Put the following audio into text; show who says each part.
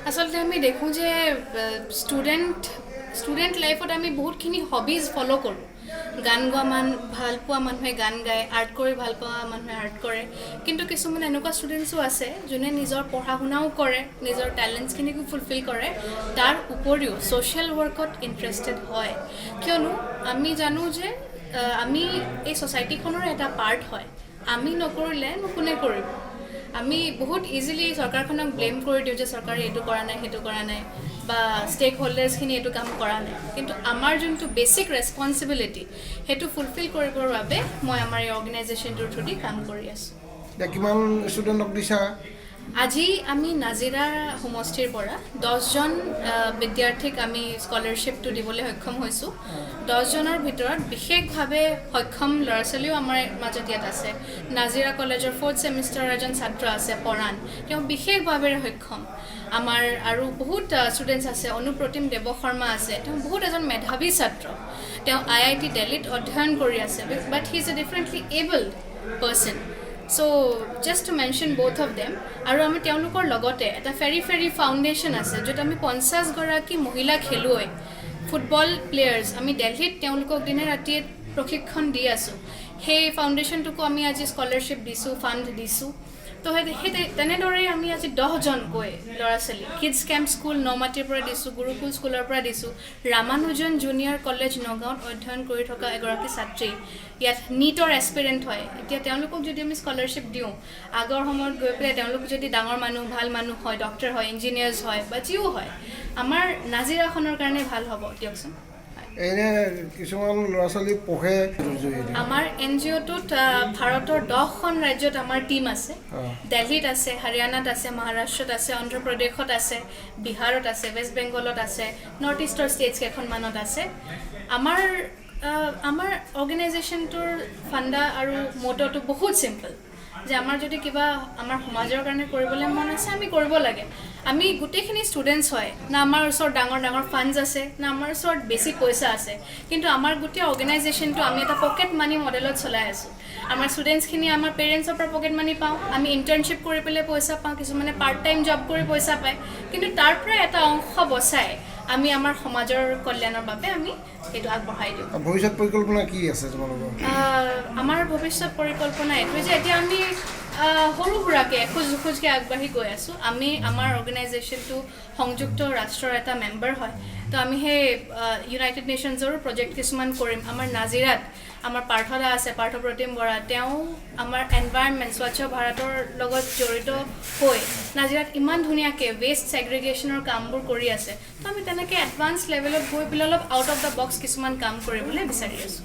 Speaker 1: আচলতে আমি দেখোঁ যে ষ্টুডেণ্ট লাইফত আমি বহুতখিনি হবিজ ফ'ল' কৰোঁ। গান গোৱা ভাল পোৱা মানুহে গান গায়, আৰ্ট কৰি ভাল পোৱা মানুহে আৰ্ট কৰে। কিন্তু কিছুমান এনেকুৱা ষ্টুডেণ্টছো আছে যোনে নিজৰ পঢ়া শুনাও কৰে, নিজৰ টেলেণ্টছখিনিকো ফুলফিল কৰে, তাৰ উপৰিও ছ'চিয়েল ৱৰ্কত ইণ্টাৰেষ্টেড হয়। কিয়নো আমি জানো যে আমি এই ছ'চাইটিখনৰ এটা পাৰ্ট হয়। আমি নকৰিলে কোনে কৰিব? আমি বহুত ইজিলি চৰকাৰখনক ব্লেম কৰি দিওঁ যে চৰকাৰে এইটো কৰা নাই, সেইটো কৰা নাই বা ষ্টেক হোল্ডাৰ্ছখিনি এইটো কাম কৰা নাই। কিন্তু আমাৰ যোনটো বেচিক ৰেচপনচিবিলিটি, সেইটো ফুলফিল কৰিবৰ বাবে মই আমাৰ এই অৰ্গেনাইজেশ্যনটোৰ থ্ৰুদি কাম কৰি আছোঁ।
Speaker 2: এতিয়া কিমান ষ্টুডেণ্টক দিছা?
Speaker 1: আজি আমি নাজিৰা সমষ্টিৰ পৰা 10জন বিদ্যাৰ্থীক আমি স্কলাৰশ্বিপটো দিবলৈ সক্ষম হৈছোঁ। 10জনৰ ভিতৰত বিশেষভাৱে সক্ষম ল'ৰা ছোৱালীও আমাৰ মাজত ইয়াত আছে। নাজিৰা কলেজৰ ফ'ৰ্থ ছেমিষ্টাৰৰ এজন ছাত্ৰ আছে পৰাণ, তেওঁ বিশেষভাৱে সক্ষম। আমাৰ আৰু বহুত ষ্টুডেণ্টছ আছে। অনুপ্ৰতিম দেৱ শৰ্মা আছে, তেওঁ বহুত এজন মেধাৱী ছাত্ৰ। তেওঁ আইআইটি দিল্লীত অধ্যয়ন কৰি আছে, but he is a differently abled person. So just to mention both of them. আৰু আমি তেওঁলোকৰ লগতে এটা ফেৰী ফেৰী ফাউণ্ডেশ্যন আছে, য'ত আমি 50গৰাকী মহিলা খেলুৱৈ, ফুটবল প্লেয়াৰ্ছ, আমি দেলহিত তেওঁলোকক দিনে ৰাতিয়ে প্ৰশিক্ষণ দি আছোঁ। সেই ফাউণ্ডেশ্যনটোকো আমি আজি স্কলাৰশ্বিপ দিছোঁ, ফাণ্ড দিছোঁ। তো সেই তেনেদৰেই আমি আজি 10জনকৈ ল'ৰা ছোৱালী কিডছ কেম্প স্কুল নমাটিৰ পৰা দিছোঁ, গুৰুকুল স্কুলৰ পৰা দিছোঁ। ৰামানুজন জুনিয়ৰ কলেজ নগাঁৱত অধ্যয়ন কৰি থকা এগৰাকী ছাত্ৰী ইয়াত নীটৰ এছপিৰেণ্ট হয়। এতিয়া তেওঁলোকক যদি আমি স্কলাৰশ্বিপ দিওঁ, আগৰ সময়ত গৈ পেলাই তেওঁলোক যদি ডাঙৰ মানুহ, ভাল মানুহ হয়, ডক্টৰ হয়, ইঞ্জিনিয়াৰ্ছ হয় বা যিও হয়, আমাৰ নাজিৰাখনৰ কাৰণে ভাল হ'ব দিয়কচোন।
Speaker 2: এনে কিছুমান ল'ৰা ছোৱালী পঢ়ে জৰিয়তে।
Speaker 1: আমাৰ এনজিঅ'টোত ভাৰতৰ 10খন ৰাজ্যত আমাৰ টীম আছে। দেলহিত আছে, হাৰিয়ানাত আছে, মহাৰাষ্ট্ৰত আছে, অন্ধ্ৰপ্ৰদেশত আছে, বিহাৰত আছে, ৱেষ্ট বেংগলত আছে, নৰ্থ ইষ্টৰ ষ্টেটছ কেইখনমানত আছে। আমাৰ অৰ্গেনাইজেশ্যনটোৰ ফাণ্ডা আৰু মট'টো বহুত চিম্পল যে আমাৰ যদি কিবা আমাৰ সমাজৰ কাৰণে কৰিবলৈ মন আছে, আমি কৰিব লাগে। আমি গোটেইখিনি ষ্টুডেণ্টছ হয় না, আমাৰ ওচৰত ডাঙৰ ডাঙৰ ফাণ্ডছ আছে না, আমাৰ ওচৰত বেছি পইচা আছে। কিন্তু আমাৰ গোটেই অৰ্গেনাইজেশ্যনটো আমি এটা পকেট মানি মডেলত চলাই আছোঁ। আমাৰ ষ্টুডেণ্টছখিনি আমাৰ পেৰেণ্টছৰ পৰা পকেট মানি পাওঁ, আমি ইণ্টাৰ্ণশ্বিপ কৰি পেলাই পইচা পাওঁ, কিছুমানে পাৰ্ট টাইম জব কৰি পইচা পায়। কিন্তু তাৰ পৰা এটা অংশ বচাই আমি আমাৰ সমাজৰ কল্যাণৰ বাবে আমি সেইটো আগবঢ়াই দিওঁ।
Speaker 2: ভৱিষ্যত পৰিকল্পনা কি আছে তোমালোকৰ?
Speaker 1: আমাৰ ভৱিষ্যত পৰিকল্পনা এইটোৱে যে এতিয়া আমি সৰু সুৰাকৈ এখোজ দুখোজকৈ আগবাঢ়ি গৈ আছোঁ। আমি আমাৰ অৰ্গেনাইজেশ্যনটো সংযুক্ত ৰাষ্ট্ৰৰ এটা মেম্বাৰ হয়। তো আমি সেই ইউনাইটেড নেশ্যনছৰো প্ৰজেক্ট কিছুমান কৰিম। আমাৰ নাজিৰাত আমাৰ পাৰ্থদা আছে, পাৰ্থপ্ৰতিম বৰা। তেওঁ আমাৰ এনভাইৰনমেণ্ট, স্বচ্ছ ভাৰতৰ লগত জড়িত হৈ নাজিৰাত ইমান ধুনীয়াকৈ ৱেষ্ট ছেগ্ৰিগেশ্যনৰ কামবোৰ কৰি আছে। তো আমি তেনেকৈ এডভান্স লেভেলত গৈ পেলাই অলপ আউট অফ the box কিছুমান কাম কৰিবলৈ বিচাৰি আছোঁ।